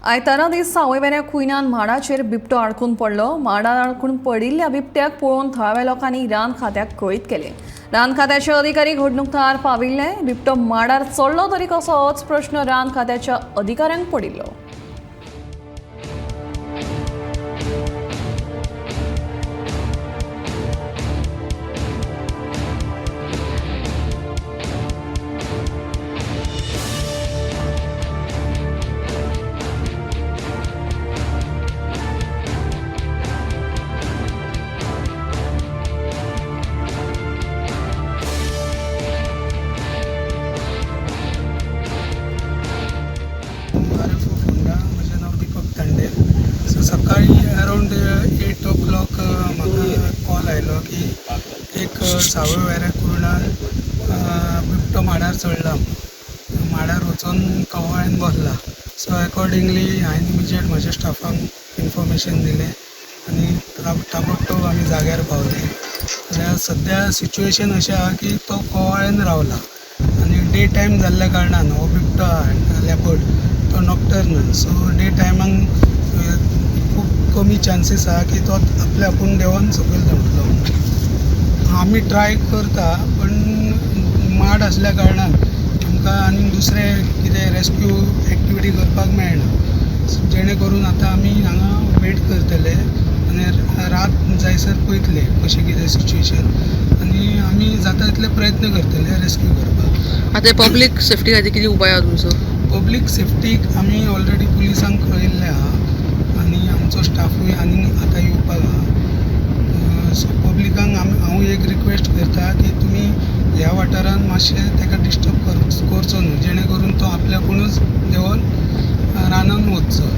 आयतारा दीस सावयवेऱ्या कुयनान माडाचेर बिबटो आडकून पडलो. माडार आडकून पडिल्ल्या बिबट्याक पळोवन थळाव्या लोकांनी रान खात्याक कळीत केलें. रान खात्याचे अधिकारी घडणूक थळार पाविल्ले. बिबटो माडार चडलो तरी कसो होच प्रश्न रान खात्याच्या अधिकाऱ्यांक पडिल्लो. R F O Ponda. म्हजें नांव दीपक तांडे. सो सकाळी अरावंड 8 ओ क्लॉक म्हाका कॉल आयलो की एक सावयवेऱ्या कुर्णान बिबटो माडार चडला, माडार वचून कवाळ्यान बसला. सो एकॉर्डिंगली हांवें इमिजिएट म्हज्या स्टाफांक इन्फॉर्मेशन दिलें आनी ताबडतोब आमी जाग्यार पावले. जाल्यार सद्या सिच्युएशन अशें आहा की तो कवाळ्यान रावला आनी डे टायम जाल्ल्या कारणान हो बिबटो आहा लेपर्ड तो नॉक्टर्नल. सो डे टायमाक खूब कमी चान्सीस आहा की तो आपल्या आपूण देंवन सकयल देंवतलो. आमी ट्राय करता, पण माड आसल्या कारणान आमकां आनी दुसरें कितें रेस्क्यू एक्टिविटी करपाक मेळना, जेणे करून आतां आमी हांगा वेट करतले आनी रात जायसर पळयतले कशें कितें सिच्युएशन आनी आमी जाता तितले प्रयत्न करतले रेस्क्यू करपाक. आतां पब्लीक सेफ्टी खातीर कितें उपाय आहा तुमचो? पब्लीक सेफ्टीक आमी ऑलरेडी पुलिसांक कळयल्लें आहा आनी आमचो स्टाफूय आनी आतां येवपाक आहा. सो पब्लिकांक आमी हांव एक रिक्वेस्ट करता की तुमी ह्या वाठारान मातशें ताका डिस्टर्ब करचो न्हू, जेणे करून तो आपल्या आपुणूच देंवन रानान वचचो.